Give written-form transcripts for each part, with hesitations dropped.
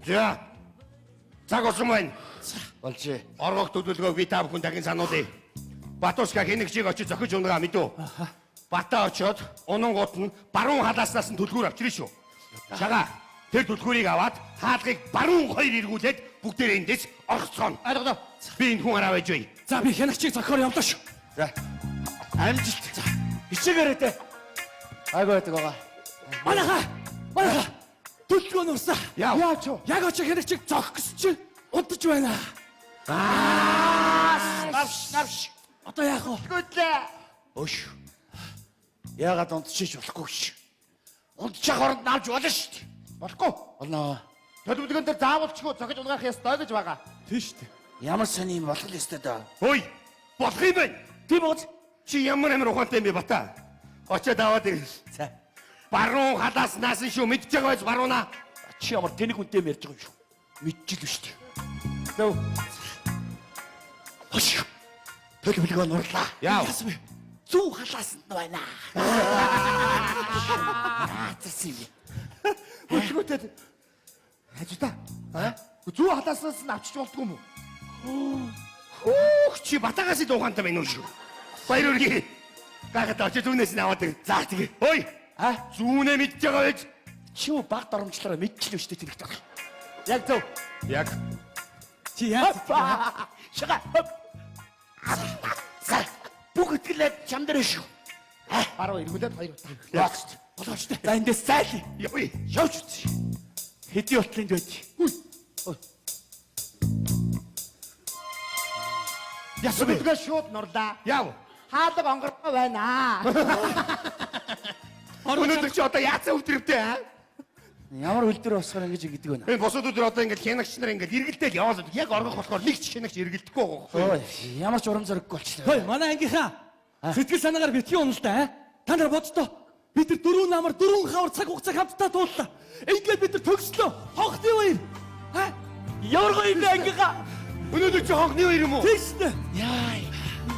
За. Цаг болсон байна. Болжээ. Оргох төлөвлөгөөг би та бүхэн дахин сануулъя. Батушка хинэгчийг очиж зохиж унгаа мэдв. Бата очиод унангууд нь баруун халааснаас нь түлхүүр авчирна шүү. Шага тэр түлхүүрийг аваад хаалгыг баруун хоёр эргүүлээд бүгдээрээ эндээс орхоцгоно. Ойлголоо. Би энэ хүн араа байж бай. За би хянагчийг зохиор явлаа шүү. За. Амжилт. За. Хичээгээрэй те. Айгуу байдаг байгаа. Манайха! Манайха! Төлөвлөгөө нурсаа. Яав. Яаж юу? Яг очиж хянагчийг зохих гэсэн чинь унтаж байна. Навш навш. Одоо яах вэ? Гүтлээ. Өш. Яагаад унтчихж болохгүй гэж. Унтчих оронд навж болно шүү дээ. Болохгүй. Болно. Төлөвлөгөөн дээр заавалчгүй зохиж унгаах ёстой гэж байгаа. Тийм шүү дээ. Ямар сони юм болох л ёстой доо. Ой, болох юм байна. Тийм үү? Чи ямар амар ухаантай юм бэ Бата? Очиод аваад ир. За. Баруун халааснаас нь шүү мэдж байгаа байж баруунаа. Чи ямар тэнэг хүнтэй юм ярьж байгаа юм шүү. Мэдчихэл шүү дээ. Зөв. Өш. Төлөвлөгөө нурлаа. Яав. Яасан бэ? Зүү халаасанд нь байна. Наацсан юм. Хөдөлгөөтэй. Хажуудаа. Аа? Зүү халааснаас нь авчиж болдгүй юм уу? Хөөх чи Батагаас л ухаантай байна уу шүү. Баяр үргээ. Гахад очиж зүүнээс нь аваад ир. За тэгээ. Ой, А? зүүнээ мэдж байгаа байж. Чи юу баг доромжлороо мэдчихлээ шүү дээ тэнэгт баг. Яг зөв. Яг. Чи яаж? Шага. За. Бүх итгэлээ чам дээр шүү. Баруун эргүүлээд хоёр удаа. Яг. Болооч дээ. За эндээс зайлъя. Явъя. Явж үзье. Хэдий утлын байд. Яасан бэ? Төлөвлөгөө шууд нурлаа. Яав. Хаалга онгорхоо байна. Өнөөдөр чи одоо яатсан өвдрөвтэй аа? Ямар хөл дээр босохоор ингэж ингэдэг вэ? Энэ бусад өдөр одоо ингээд хянагч нар ингээд эргэлтээл яваал яг оргох болохоор нэг ч хянагч эргэлдэхгүй байгаа байхгүй. Ой, ямар ч урам зориггүй болчихлоо. Хөөе, манай ангийнхаа сэтгэл санаагаар битгий унал та. Та нар боддоо. Бид нар дөрвөн намар дөрвөн хавар цаг хугацаа хамтдаа тууллаа. Ингээд бид нар төгслөө. Хонхны баяр. Аа? Ямар гоё юм бэ ангийнхаа? Өнөөдөр чи хонхны баяр юм уу? Тийм шүү дээ. Яа.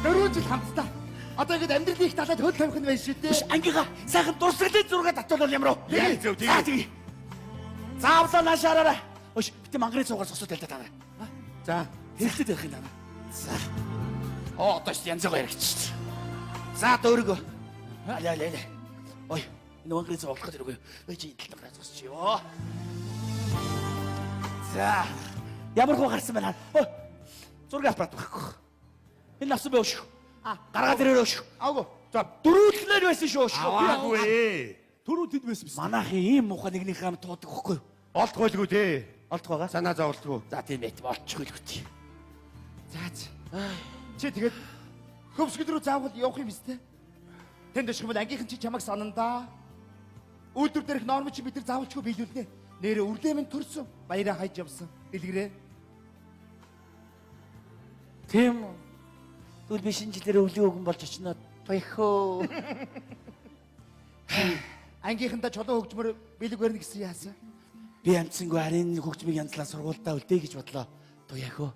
Дөрвөн жил хамтдаа. Одоо ингэж амьдралын их талаад хөл тавих нь байна шүү дээ. Ангийнхаа сайхан дурсгалын зураг татвал ямар вэ? Яг зөв, За тэгээ. тэгээ. Заавлаа нааш хараарай. Өш, битэн мангарын цуугаар зогсоод байл та танаа. За. Хэрэгтэй байх юм даа. За. Оо, одоо ч янз бүр яригч. За, дөөргөө. Аля аля аля. Ой, энэ мангарын цуу болох гэдэг үгүй. Ой, чи энэ талд зогсож ёо. За. Ямар хуу гарсан байна? Ой. Зураг аппарат байхгүй. Энэ авсан байв шүү. Гаргаад ирээрэй шүү. Аагүй. За. Дөрвөлнөр байсан шүү шүү. Аваагүй. Түрүү тэд байсан биз? Манайхын ийм муухай нэгнийхээ ам туудаг байхгүй юу? Олдгойлгүй те. Олдох байгаа. Санаа зовлтгүй. За тийм ээ, олчих байлгүй. За за. Чи тэгээд хөвсгөл рүү заавал явах юм биз дээ? Тэнд очих юм бол ангийнхан чи чамайг санана да. Үйлдвэр дээрх норм чи бид нар заавалчгүй биелүүлнэ. Нэрээ үрлээ минь төрсөн. Баяраа хайж явсан. Дэлгэрээ. Тийм үү. Тэгвэл би шинэ жилээр өвлийн өгөн болж очино. Туяхөө. Ангийнхандаа чулуун хөгжмөр бэлэг барина гэсэн яасан? Би амтсангүй харин хөгжмийг янзлаа сургуульдаа үлдээ гэж бодлоо. Туяхөө.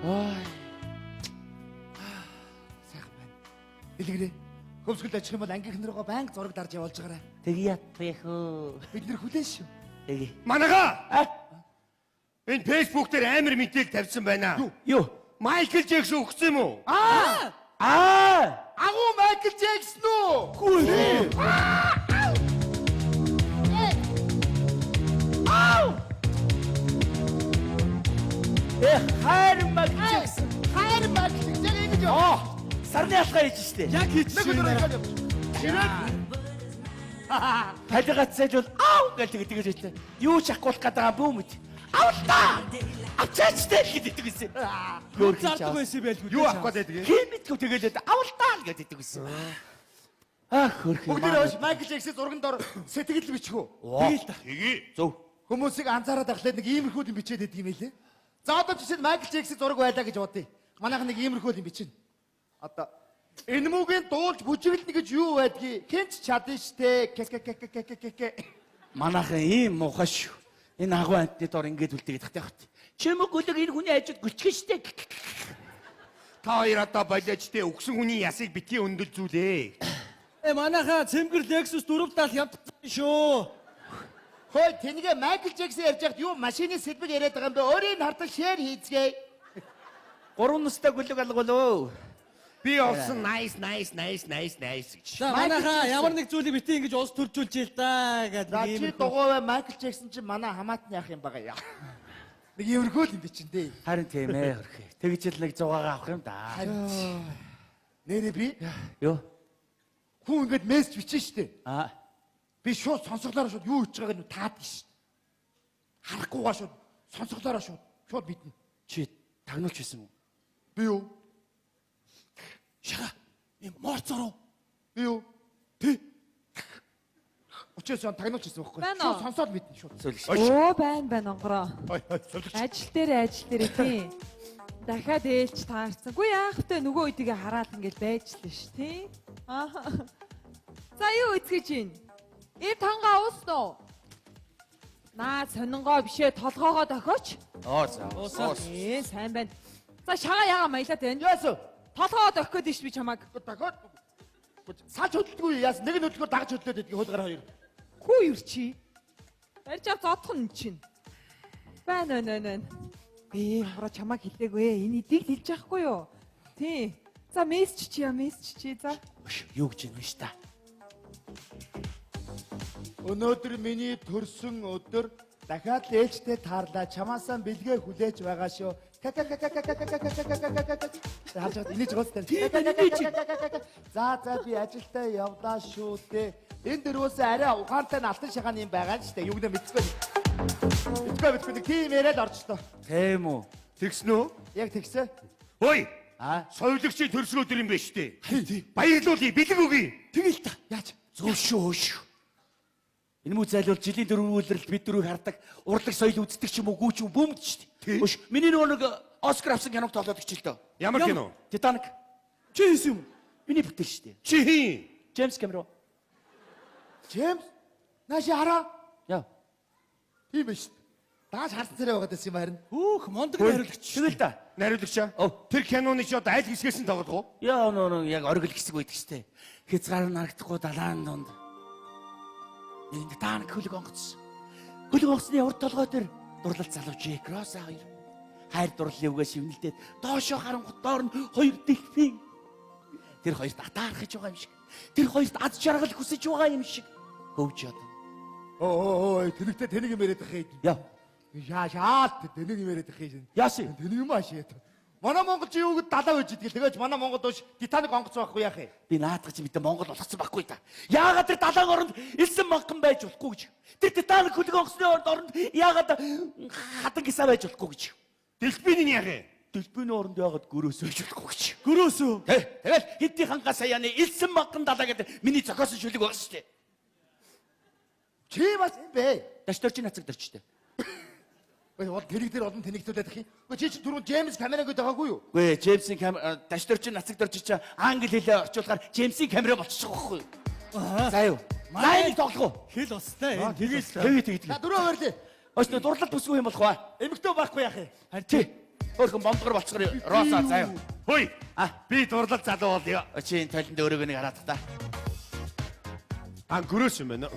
Ой. Сайхан байна. Дэлгэрээ. Хөвсгөлд очих юм бол ангийнхан руугаа байнга зураг дарж явуулж байгаарай. Тэгье туяхөө. Бид нэр хүлээн шүү. Тэгье. Манайха А? энэ Facebook дээр амар мэдээлэл тавьсан байна. Юу? Майкл Джексон өгсөн юм уу? Аа! Аа! Агуу Майкл Джексон уу? Үгүй ээ. Э хайр Майкл Джексон. Хайр Майкл Джексон яг ингэж Оо, сарны алхаа хийж штэ. Яг Нэг хийчихсэн. өдөр ингэж явж. Ширээд Талигац сайжвал аав гэж тэгэж тэгэж хэлсэн. Юу ч авахгүй болох гэдэг байгаа бүү мэд. Авалтаа. Авчаач тэл гэдэг гэсэн. Юу зардаг байсан байлгүй. Юу авах гэдэг вэ? Хин мэдгүй тэгэлээд авалтаа л гэдэг гэсэн. Аа хөрх юм. Бүгд хойш Майкл Джексон зурган дор сэтгэл бичих үү? Тэгэл та. Тэгье. Зөв. Хүмүүсийг анзаараад ахлаад нэг иймэрхүү юм бичээд байдаг юм байлээ. За одоо жишээ нь Майкл Джексон зураг байлаа гэж бодъё. Манайх нэг иймэрхүү юм бичнэ. Одоо энэ мүгийн дуулж бүжиглэнэ гэж юу байдгийг хэн ч чадна штэ. К к к к к к к. Манайхан ийм муухай шүү. Энэ агуу амтны дор ингэж үлдээгээд тахтай хат. Чимэг гөлөг энэ хүний хажууд гүлчихэн штэ. Та хоёр одоо болооч те өгсөн хүний ясыг битгий өндөл зүйлээ. Манайхаа цэмгэр Lexus 470 явдсан шүү. Хөөе тэнийгэ Майкл Джексон ярьж байхад юу машины сэлбэг яриад байгаа юм бэ? Өөрийг нь хартал share хийцгээе. 3 настай гөлөг алгуулөө. Би олсон nice nice nice nice nice гэж. За манайхаа ямар нэг зүйлийг битгий ингэж улс төржүүлж ил да гэдэг За чи дугуй бай Майкл Джексон чи манай хамаатны яах юм байгаа яа. Нэг иймэрхүү л юм бичнэ дээ. Харин тийм хөрхөө. Тэгж л нэг 100-аа авах юм да. Нэрээ би Юу? хүн ингэж мессеж бичнэ штэ. Аа. Би шууд сонсголоороо шууд юу хийж байгааг нь таадаг шít. Харахгүйгаа шууд сонсголоороо шууд мэднэ. Чи тагнуулч байсан уу? Би юу? Шага. Юм морцороо. Би юу? Тэ. 39 он тагнуулч ирсэн байхгүй. Байна уу? Шууд сонсоод мэднэ шууд. Сүлж. Өө байна байна онгороо. Ой ой зөвлөж. Ажил дээр тий. Дахиад ээлж таарсан. Үгүй яах вэ нөгөө үдигээ хараад ингээл байж л ш тий. Аа. За юу эцгэж ийн? Эв тангаа уусна уу? Наа сонингоо бишээ толгоогоо дохиоч. Оо за. Сайн байна. За шагаа яга маялаад байна. Яасан? Толгоогоо дохих гээд ш би чамааг. Дахиад салж хөдөлдөггүй яасан? Нэг нь хөдөлгөөр дагаж хөдлөөд байдгийг хөлгөр хоёр. Хүү юр чи. Барьж ав зодох нь чинь. Байна байна байна. Онгороо чамааг хэлээгүй. Энэ эдийг хэлж яахгүй юу? Тий. За мессеж чи яа мессеж чи за. Юу гэж юм ш та. Өнөөдөр миний төрсөн өдөр дахиад л ээлжтэй таарлаа. Чамаасаа бэлгээ хүлээж байгаа шүү. Харж байгаа инээж байгаа зү. За за би ажилдаа явлаа шүү дээ. Энэ дөрвөөсөө арай ухаантай нь алтан шагааны юм байгаа нь шүү дээ. Юу гэнэ мэдгүй. Мэдгүй нэг тийм яриад орчлоо. Тийм үү? Тэгсэн үү? Яг тэгсэн. Ой. Аа. Соёлогчийн төрсөн өдөр юм байна шүү дээ. Баярлуулъя, бэлэг өгье. Тэгэл та. Яаж? Зөв шүү шүү. Энэ мүү зайлуул жилийн дөрвөн үйлрэлд бид дөрвийг хардаг урлаг соёл үздэг ч юм уу гүү ч юм бөмд шүү дээ. Өш миний нөгөө нэг Оскар авсан киног тоглоод өгч л дөө. Ямар кино? Титаник. Чи хийсэн юм уу? Миний бүтээл шүү дээ. Чи хин? Джеймс Кэмерон. Джеймс нааши хараа. Яа. Тийм биш. Дааш харсан царай байгаад байсан юм харин. Хөөх мондөг найруулагч. Тэгэл та. Найруулагчаа. Ов. Тэр киноны чи одоо аль хэсгээс нь тоглох уу? Яа нөө яг оргил хэсэг байдаг шүү дээ. Хязгаар нь харагдахгүй далайн дунд. Нэг Титаник хөлөг онгоцсон. Хөлөг онгоцны урд толгой дээр дурлал залуу Джек Роса хоёр. Хайр дурлалын үгээ шивнэлдээд доошоо харангуут доор нь хоёр дельфин. Тэр хоёрт атаархаж байгаа юм шиг. Тэр хоёрт аз жаргал хүсэж байгаа юм шиг. Хөвж ядна. Оо оо тэнэгтэй тэнэг юм яриад байх юм. Яа. Яа шаал тэнэг юм яриад байх юм. Яасан? Тэнэг юм аашаа. Манай Монгол чи юу гэд далаа байж идэл тэгэж манай Монгол доош Титаник онгоц байхгүй яах юм. Би наадах чи мэдээ Монгол болгоцсон байхгүй та. Яагаад тэр далайн оронд элсэн манган байж болохгүй гэж. Тэр Титаник хөлөг онгоцны оронд яагаад хадан гисаа байж болохгүй гэж. Дельфин нь яах юм? Дөлбөний оронд яагаад гөрөөс байж болохгүй гэж. Гөрөөсөө. Тэгэл хинтийн хангаа саяаны элсэн манган далаа гэдэг миний зохиосон шүлэг байгаа шүү дээ. Чи бас юм бэ? Даш дөржин нацаг дөрчтэй. Ой бол тэрэг дээр олон тэнэгтүүлээд ах юм. Үгүй чи чи түрүүн Джеймс Камерон гэдэг байгаагүй юу? Үгүй Джеймсийн камера даш дөржин нацаг дөрж чи англи хэлээ орчуулахаар Джеймсийн камера болчихсон байхгүй юу? За юу. За энийг тоглох уу? Хэл устай. Энэ Тэгэл. Тэгээ тэгээ За тэгээ. дөрөв байрлаа. Өөс нөө дурлал бүсгүй юм болох ба. Эмэгтэй байхгүй яах юм? Харин тий. Өөрхөн бомдгор болцгор Роса заа юу. Хөөе. А. Би дурлал залуу болъё. Чи энэ толинд өөрөөгөө нэг хараад та. А гөрөөс юм байна.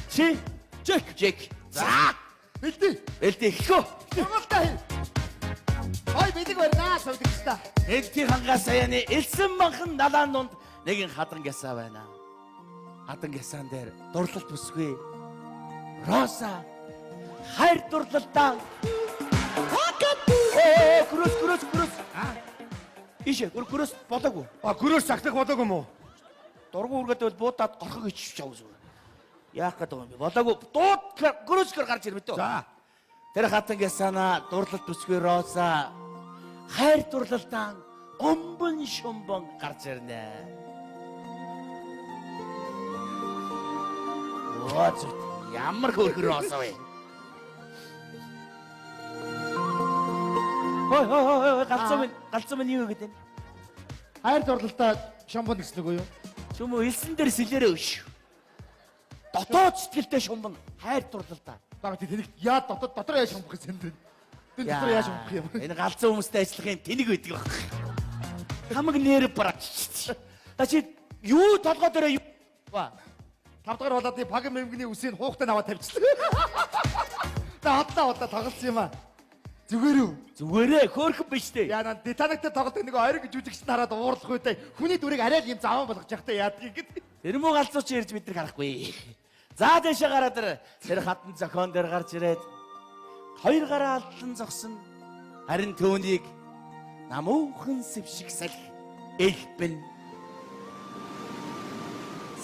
Чи Джек. Джек. За. Бэлдээ. Бэлдээ эхлэхөө. Монголтой хий. Ой бэлэг барьнаа сувдагчтай. Элтийн хангаа саяаны элсэн манхан далаан дунд нэгэн хадан гясаа байна. Хадан гясаан дээр дурлалт бүсгүй. Роса хайр дурлалдаа. Оо, гөрөөс гөрөөс гөрөөс. Ийшээ гөрөөс болоогүй. А гөрөөс цагтах болоогүй юм уу? Дургу үргээд байвал буудаад горхог иччих чав зүгээр. Яах гээд байгаа юм бэ? Болоогүй. Дууд гөрөөсгөр гарч ирмэ дөө. За. Тэр хатан гясаана дурлалт бүсгүй Роса хайр дурлалдаан омбон шумбон гарч ирнэ. Оо зүт ямар хөөрхөн Роса вэ? Хой хой хой галзуу минь, галзуу минь юу гэдэг вэ? Хайр дурлалдаа шамбун гэсэн үг юу? Чүм үү элсэн дээр сэлээрээ өш. Дотоод сэтгэлдээ шумбан хайр дурлалдаа. Баг тэнэгт яа дотоод дотор яаж шумбах юм бэ? Тэр дотор яаж шумбах юм? Энэ галзуу хүмүүстэй ажиллах юм тэнэг байдаг баг. Хамаг нэр брач. Та чи юу толгой дээр юу ба? 5 дахь болоод паг мэмгэний үсийг хуухтай наваа тавьчихлаа. Та хотлоо хотлоо тоглолцсон юм аа. Зүгээр үү? Зүгээрээ хөөхөн биш үү? Яа наа Титаниктэй тоглодог нэг ойрог жүжигч нь хараад уурлах үедээ хүний дүрийг арай л юм заван болгож явахтай яадгийг гэд. Тэр мүү галзуу чи ирж бид нар харахгүй. За дэшээ гараад ир. Тэр хатан зохион дээр гарч ирээд хоёр гараа алдлан зогсон. Харин түүнийг намуухан сэвшиг салхи элбэн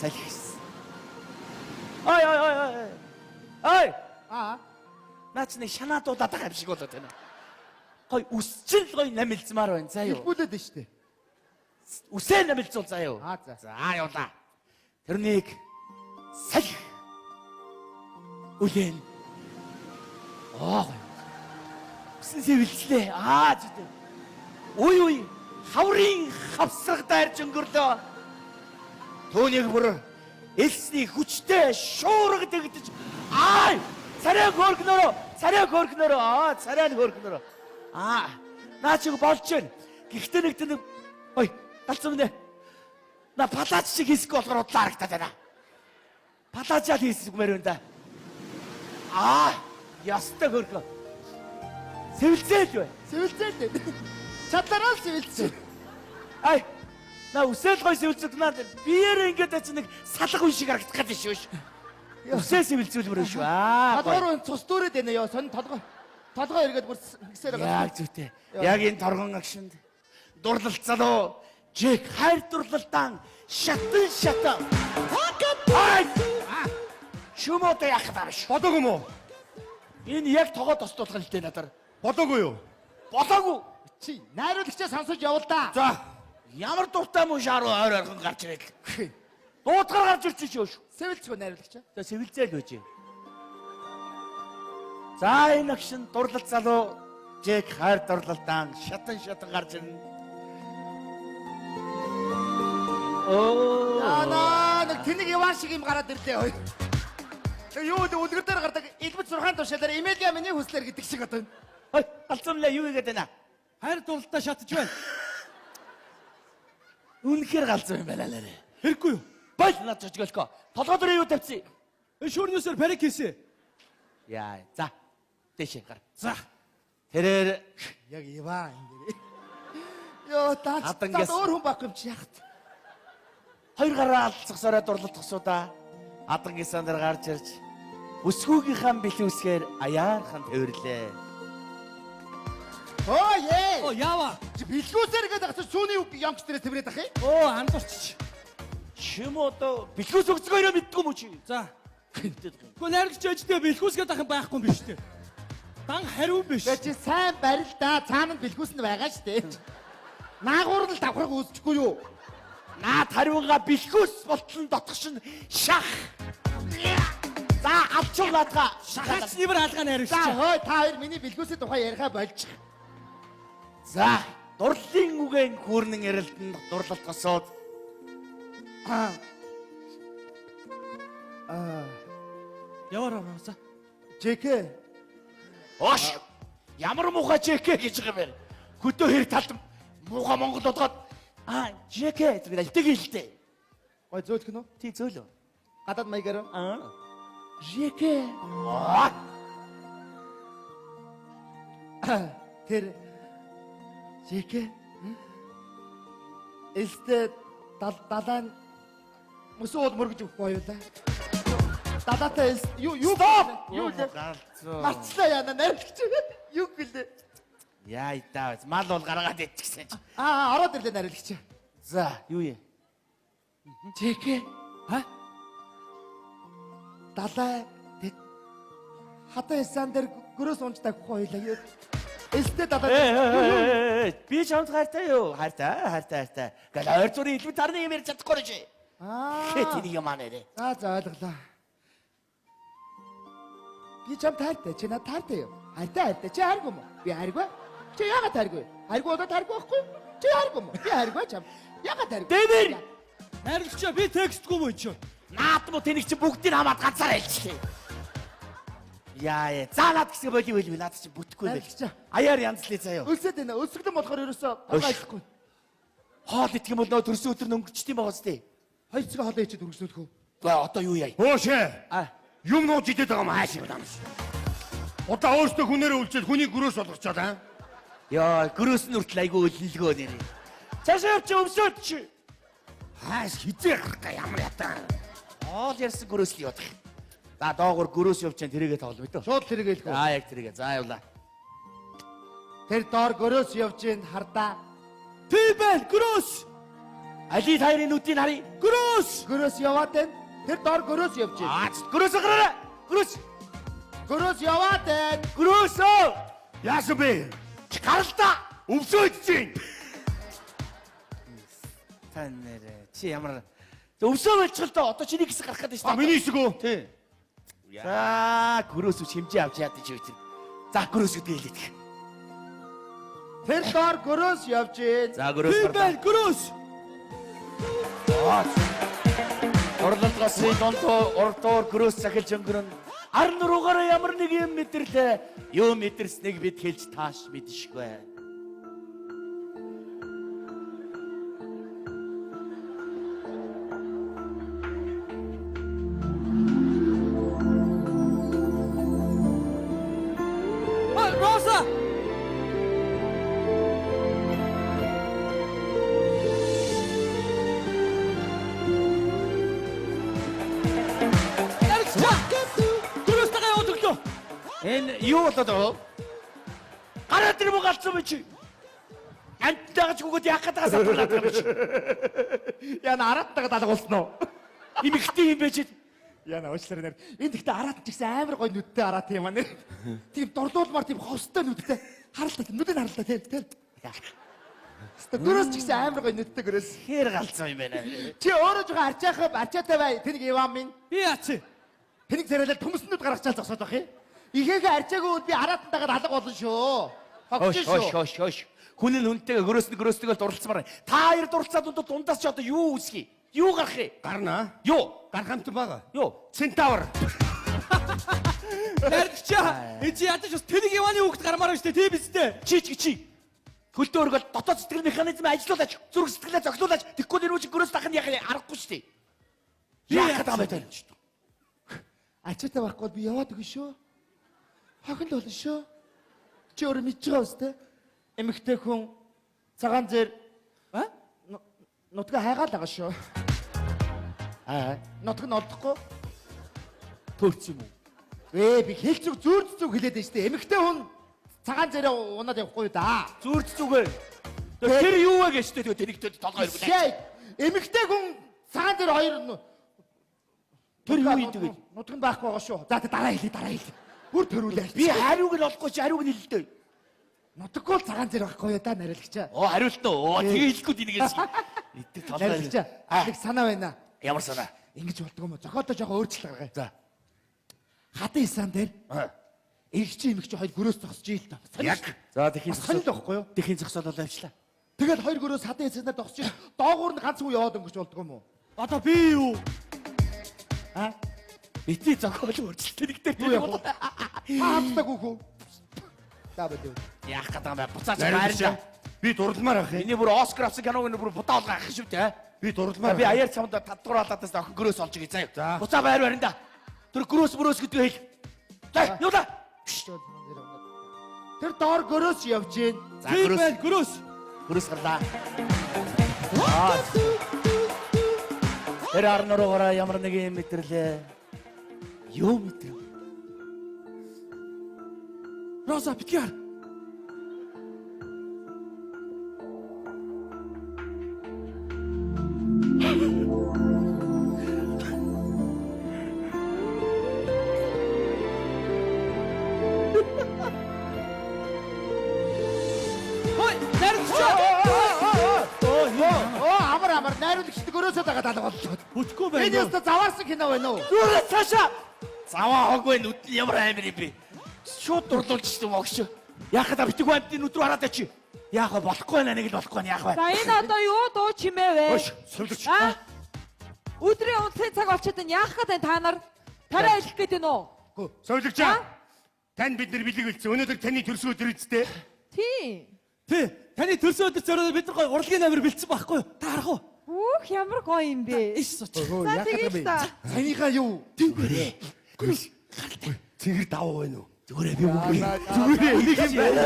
салхис. Ой ой ой ой. Ой. Аа. Наа чи нэг шанаа дуудаад байгаа юм шиг болоод байна. Гой үсчил гой намилзмаар байна заа юу. Хэлбүүлээд байна шүү дээ. Үсээ намилзуул заа юу. Аа за. За явлаа. Тэрнийг салхи үлээн. Аа гоё. Үсэн сэвэлзлээ. Аа зү. Уй уй хаврын хавсраг дайрж өнгөрлөө. Түүнийг бүр элсний хүчтэй шуурга дэгдэж аа царай хөөргнөрөө царай хөөргнөрөө аа царай нь хөөргнөрөө аа наа чиг болж байна. Гэхдээ нэг тэнэг ой галзуу минь на палаач шиг хийсгүй болохоор удлаа харагдаад байна. Палаачаал хийсгмээр байна да. Аа ястай хөөргөө. Сэвэлзээл бай. Сэвэлзээл дээ. Чадлаараа л сэвэлзээ. Ай на үсэл гой сэвэлзэг наа биеэр ингээд очи нэг салга үн шиг харагдах гэдэг шүү. Үсээ сэвэлзүүлмөр шүү. Аа. Толгой руу цус дүүрээд байна ёо. Сонь толгой. Толгой эргээд бүр гисээр байгаа. Яг зүйтэй. Яг энэ торгон агшинд дурлалт залуу Джек хайр дурлалтаан шатан шатан. Ай! Чүмөдө яах гэдэг юм шүү. Болоогүй юм уу? Энэ яг тогоо тостуулах л дээ надаар. Болоогүй юу? Болоогүй. Чи найруулагчаа сонсож явал да. За. Ямар дуртай мөн шааруу ойр ойрхон гарч ирээд. Дуудгаар гарч ирчих шүү. Сэвэлцгөө найруулагчаа. За сэвэлзээл байж. За энэ агшин дурлалт залуу Джек хайр дурлалтаан шатан шатан гарч ирнэ. Оо. Наа нэг тэнэг Иван шиг юм гараад ирлээ. Ой. Тэг юу вэ үлгэр дээр гардаг элбэт сурхаан тушаалаар Эмилия миний хүслээр гэдэг шиг одоо. Ой, галзуумлаа юу хийгээд байна? Хайр дурлалдаа шатж байна. Үнэхээр галзуу юм байна лээ. Хэрэггүй юу? Бол над жожголко. Толгой дээр юу тавьсан? Шүүрнөөсөр парик хийсэн. Яа, за. Дэшээ гар. За. Тэрээр Яг Иван энэ. Йоо таач Хадангаас- өөр хүн байхгүй юм чи яах вэ? хоёр гараа алдсахсараа дурлалт тосуудаа адан гисан дээр гарч ирж өсгүүгийнхаа бэлүүсгээр аяархан тэрвэрлээ. Оо ээ. Оо яава. Чи бэлгүүсээр гэдэг ах чи сүүний үг ямч дээрээ тэврээд ах юм. Оо андуурч. Чим одоо бэлгүүс өгцгөөрөө мэддгүй юм уу чи? За. Мэддэг юм. Гэхдээ найруулагч ээжтэй бэлхүүс гэдэг ах юм байхгүй юм биш үү? Дан хариу биш. Тэгээ чи сайн барил да. Цаана нь бэлгүүс нь байгаа шүү дээ. Наагуур нь л давхраг үүсчихгүй юу? Наад хариугаа бэлгүүс болтол нь дотгош нь шах. За алчуу наадгаа. Шахаач нэмэр алгаа За найруулагч. хой та хоёр миний бэлгүүсийн тухай ярихаа болчих. За дурлалын үгэн хүүрнэн эрэлтэн дурлалт госоод Аа Яваар аваа за. Жэкэ Ош ямар муухай жэкэ гэж байгаа юм бэ? Хөдөө хэр талд муухай монгол бодгоод аа жэкэ гэдэг альтэг хэлтэй. гой зөөлөх нь үү? Тий зөөлөө. Гадаад маягаар уу? Аа. Жэкэ. Аа. Тэр Жэкэ Элстэй далайн мөсөн уул мөргөж өгөхгүй хоёулаа. Далаатай элс юу юу юу лээ? Галзуу. Марцлаа яана найруулагч. Юу гэлээ? Яа даа мал бол гаргаад идчихсэн чи. Аа ороод ирлээ найруулагч. За юу юм? Жэкэ Ха? далай тэг хатан эсан дээр гөрөөс унж тавихгүй хоёулаа. Элстэй далай Э би чамд хайртай юу? Хайртай, хайртай, хайртай. Гал ойр зүрийн элбэг тарны юм ярьж чадахгүй чи. Аа. Хэ тэнийг юм аа нэрэ. За за ойлголоо. Би чамд хайртай. Чи надад хайртай юу? Хайртай хайртай. Чи хайргүй юм уу? Би хайргүй. Чи яагаад тайргүй? Хайргүй болоод тайргүй байхгүй юу? Чи хайргүй юм уу? Би хайргүй чам. Яагаад тайргүй? Дэмэр! Найрлагчаа би текстгүй мөн чи. Наад муу тэнэг чи бүгдийг хамаад ганцаар хэлчихлээ. Яа яа. За наад хэсэг болий болий наад чи бүтэхгүй байл. Найрлагчаа. Аяар янзлээ заяа. Өлсөд байна. Өлсгөлэн болохоор ерөөсөө толгой ажиллахгүй. Хоол идэх юм бол нөө төрсөн өдөр нь өнгөрчт юм байгаа сте. Хоёр цагийн хоолоо ичээд өргөсөөлөх үү? За одоо юу яа? Хөөшөө. А Юм нууж идээд байгаа юм хааш юм даа. Одоо өөртөө хүнээрээ үлчээд хүний гөрөөс болгочоод аа. Яа, гөрөөс нь хүртэл айгүй өлнөлгөө нэрээ. Цаашаа явчих өвсөөд чи. Хааш хизээ гарах га ямар ятаа. Хоол ярьсан гөрөөс л явах. За доогуур гөрөөс явчихсан тэрийгэ тоглоом дөө. Шууд тэрийг хэлэх үү? За яг тэрийгэ. За явлаа. Тэр доор гөрөөс явж гин хардаа. Тийм байна. Гросс. Али тайрын нүдийг харъя. Гросс. Гөрөөс яваад байна. Тэр доор гөрөөс явж гин. Аа, гөрөөс гараарай. Гөрөөс. Гөрөөс яваад байна. Гөрөөсөө. Яасан бэ? Чи гарал та. Өвсөө идчихээн. Та нэрээ чи ямар өвсөө болчихл доо. Одоо чиний хэсэг гарах гэдэг шүү А дээ. миний хэсэг үү? Тий. За, гөрөөс үч хэмжээ авч яад чи үгүй. За, гөрөөс гэдгийг хэлээд. Тэр доор гөрөөс явж гин. За, гөрөөс Тийм байна. Гросс. Дурлалт госын дунд урдуур гөрөөс захилж өнгөрөн. Ар нуруугаараа ямар нэг юм мэдэрлээ. Юу мэдэрснийг бид хэлж тааш мэдшгүй. А, Роса. Найрлагчаа. Гросстайгаа яваад өглөө. Энэ юу болоод байгаа вэ? Гараад ирмэ галзуу би чи. Амттайгаа ч гүгэд яах гэдэг сатуулаад байгаа би чи. Яна арааттайгаа далгуулсан уу? Эмэгтэй юм бэ чи. Яна уучлаарай нэр. Энэ гэхдээ араат ч гэсэн амар гоё нүдтэй араат юм аа нэр. Тийм дурлуулмаар тийм ховстой нүдтэй. Харалтаа нүдийг харалтаа тэр тэр. Хэвээ гөрөөс ч гэсэн амар гоё нүдтэй гөрөөс. Хэр галзуу юм бэ? Чи өөрөө жоохон арчаахаа арчаатай бай. Тэнийг Иван минь. Би яач. Тэнийг царайлал төмснөд гаргачаал зогсоод байх юм. Ихээхээ арчаагүй үед би араатантайгаа алга болно шүү. Хөөш Хогч хөөш шүү. хөөш хөөш. Хүн нь хүнтэйгээ гөрөөс нь гөрөөстэйгээ дурлцмаар. байна. Та хоёр дурлцаад дундад дундаас ч одоо юу үүсгий? Юу гарах юм? Гарна. Юу? Гарах амтан байгаа. Юу? Центавр. Найрлагчаа. Энэ чи ядаж бас тэнэг Иваны хүүхэд гармаар байна шүү дээ. Тийм биз дээ. Чи чи чи. Хөлтөө өргөл дотоод сэтгэл механизм ажилуулаач, зүрх сэтгэлээ зохицуулаач. Тэгэхгүй нэр үчи гөрөөс дахин яах аргагүй шүү дээ. Яах гэдэг юм бэ тэр? Ачаатай байхгүй бол би яваад өгнө шүү. Хохин л болно шүү. Чи өөрөө мэдж байгаа үстэй. Эмэгтэй хүн цагаан зэр А? нутгаа хайгаал байгаа шүү. Аа, Нутг нь олдохгүй. төрц юм уу? Ээ би хэл зүг зүрд зүг хэлээд байна шүү дээ. Эмэгтэй хүн цагаан зээрээ унаад явахгүй да. Зүрд зүгээ. Тэр юу вэ гэж тэгээ тэнэгтэй толгой өргөлээ. Шээ. Эмэгтэй хүн цагаан зэр хоёр Тэр юу юм тэгээд? Нутг нь байхгүй байгаа шүү. За тэ дараа хэлье дараа хэлье. Бүр төрүүлээ. Би хариуг нь олохгүй чи хариуг нь хэлэлдэ. Нутаггүй л цагаан зэр байхгүй юу да нариулагчаа. Оо хариултаа. Оо тэгээ хэлэхгүй тэнэгээс. Идэг толгой. Нариулагчаа. Нэг санаа байна. Ямар санаа? Ингэж болдгоо юм уу? Зохиолдоо жоохон өөрчлөлт гаргая. За. Хатан исан дээр эрэгч эмэгч хоёр гөрөөс зогсож ийл та. Яг. За тэхийн Бас сонир л байхгүй юу? Тэхийн зогсоол бол авчлаа. Тэгэл хоёр гөрөөс хатан исан дээр зогсож ийл. Доогуур нь ганц хүн яваад өнгөрч болдгоо юм уу? Одоо би юу? А? Бидний зохиол өөрчлөлт тэнэгтэй Юу яах вэ? Та хамтдаа гүөх үү? За бодив. Яах гэдэг юм бэ? Буцаач Найрлагчаа. байрна. Би дурламаар ах юм. Миний бүр Оскар авсан киног нь бүр будаа болгоо ах шүү дээ. Би дурламаар. Би аяар цамд татвар алаадаас охин гөрөөс олж өгье заяа. За. Буцаа байр барина да. Тэр гөрөөс мөрөөс гэдгийг хэл. За, юулаа. Тэр доор гөрөөс явж гин. За Тийм гөрөөс байна. Гросс. гөрөөс гарлаа. Тэр ар нуруугаараа ямар нэг юм мэдэрлээ. Юу мэдрэв? Роса битгий хар. Хой, найрлагчаа. Оо амар амар найруулагчд гөрөөсөө дагаад алга боллоо. Бүтэхгүй Энэ байна. ёстой заваарсан кино байна уу? Зүрэ цаашаа. Заваа хог вэ нүд нь ямар амир юм бэ? Шууд дурлуулчихсан юм огш. Яах вэ? Битэг бандын нүд рүү хараад чи. Яах вэ? Болохгүй байна, нэг л болохгүй байна. Яах вэ? За энэ одоо юу дуу чимээ вэ? Өөш, сувлагч. А? Өдрийн унтлагын цаг болчиход байна. Яах гээд байна та нар? Тарай илэх гээд байна уу? Сувлагч. Танд бид нар бэлэг бэлдсэн. Өнөөдөр таны төрсөн өдөр үсттэй. Тийм. Тий, таны төрсөн өдөр зориод бид нар гоё урлагийн амир бэлдсэн байхгүй юу? Та харах уу? Үх ямар гоё юм бэ? Иш сууч. За тэгээд л та. Саяныхаа юу? Зүгээрээ. Цэнгэр давуу байна уу? Зүгээрээ би үгүй. Зүгээрээ нэг юм байна.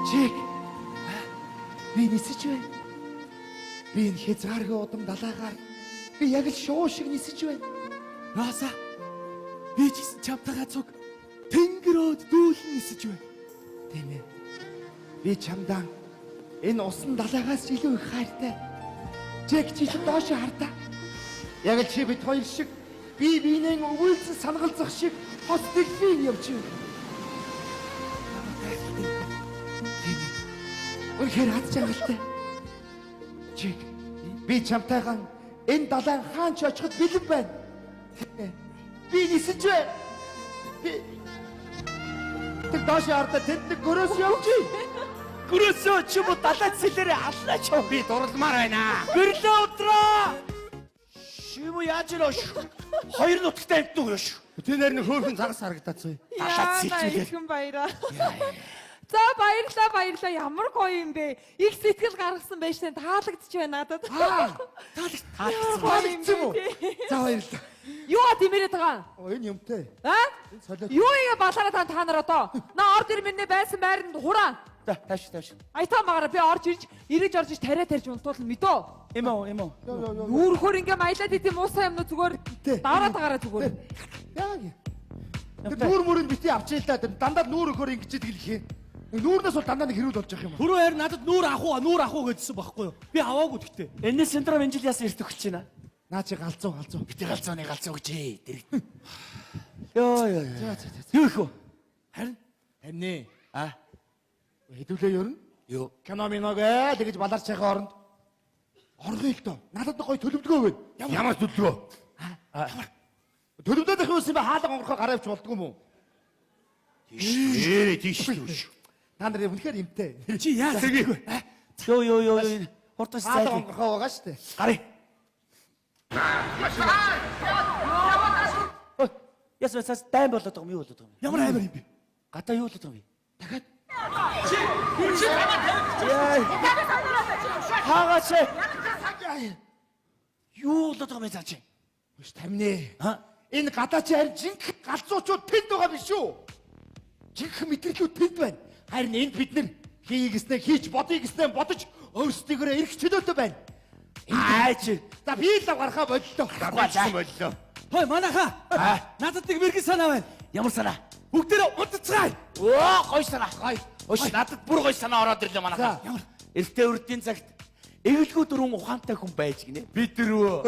Чиг. Би нисэж байна. Би энэ хязгааргүй удам далаагаар би яг л шуу шиг нисэж байна. Роса. Би ч гэсэн чамтайгаа цуг тэнгэрөөд дүүлэн нисэж байна. Тийм ээ. Би чамдаа энэ усан далаагаас илүү их хайртай. Чиг чи ч доош хартаа. Яг л чи бид хоёр шиг би биенээ өгүүлсэн сангалзах шиг хос дэлфин явж байна. Тийм ээ. Үнэхээр хад чангалтай. Чиг би чамтайгаан энэ далайн хаан ч очиход бэлэн байна. Тийм ээ. Би нисэж байна. Би Тэр доош хардаа тэнд нэг гөрөөс явж байна. Гөрөөсөө чи юм уу далай цэлээрээ аллаа ч. Би дурлмаар байна. Гэрлээ удраа. Шим үү яаж ирөө ш. Хоёр нутагтай амт нүг ш. Тэр нэр нь хөөхөн загас харагдаад зүй. Далай Яана цэлжүүлээ. ихэн баяраа. За баярлаа баярлаа ямар гоё юм бэ? Их сэтгэл гаргасан байж тань таалагдчих байна надад. Таалагдсан. Таалагдсан юм уу? За баярлалаа. Юу а димэрээд байгаа? Оо энэ юмтай. А? Энэ солиот. Юу ингэ балаараа та нар одоо? Наа орд ирмэнэ байсан байранд хураа. За тааш тааш. Аятаа магаараа би орж ирж эргэж орж иж тариа тарьж унтуулна мэдөө. Эм үү эм үү. Нүүрхөр ингээ маялаад идэм муусаа юм уу зүгээр Тэ. давраад байгаараа зүгээр. Яг. Тэр нүүр мөрөнд бити авчээ л да. Тэр дандаа нүүр өгөхөр ингэж идэг л хээ. Нүүрнээс бол дандаа нэг хэрүүл болж явах юм. Түрүү харин надад нүүр авах уу, нүүр авах уу гэдсэн байхгүй юу? Би аваагүй гэхдээ. Энэ синдром энэ жил яасан эрт өгч байна. Наа чи галзуу галзуу. Бити галзууны галзуу гэж ээ. Дэрэг. Йоо ёо. За за за. Юу их вэ? Харин Амнэ. А Хэдүүлээ ерөн. юу? Кино миног ээ тэгэж баларч яхаа оронд. Орлоо л доо. Надад нэг гоё төлөвлөгөө өгöd. Ямар төлөвлөгөө? Төлөвлөөд их юм бэ хаалга онгорхоо гараа авч болдгоо юм уу? Тийш. Тийш шүү. Та нар үнэхээр имтэй. чи яа Тэгээ. Йоо ёо ёо. Хурдан Хаалга зайлээ. онгорхоо байгаа шүү дээ. Гарыг. Ой, яс яс дайн болоод байгаа юм юу болоод байгаа юм? Ямар амар юм бэ? Гадаа юу болоод байгаа юм бэ? Дахиад Хаагаач. Юу болоод байгаа юм бэ цаа чи? Үш тамнэ. А? Энэ гадаа чи харин жинхэнэ галзуучууд тэнд байгаа биш үү? Жинхэнэ мэдрэлүүд тэнд байна. Харин энд бид нэр хий гэснээ хийч бодъё гэснээ бодож өөрсдийгөө эрх чөлөөтэй байна. Аа чи. За би л гарахаа боллоо. Гарсан боллоо. Хой манайхаа. Надад нэг мэрэгэн санаа байна. Ямар санаа? Бүгдээрээ унтцгаая. Оо, гой санаа. Гой. Өш надад бүр гой санаа ороод ирлээ манайхаа. За. Ямар? Эртээ үрдийн цагт эвлэгүү дөрвөн ухаантай хүн байж гинэ. Би дөрвөө.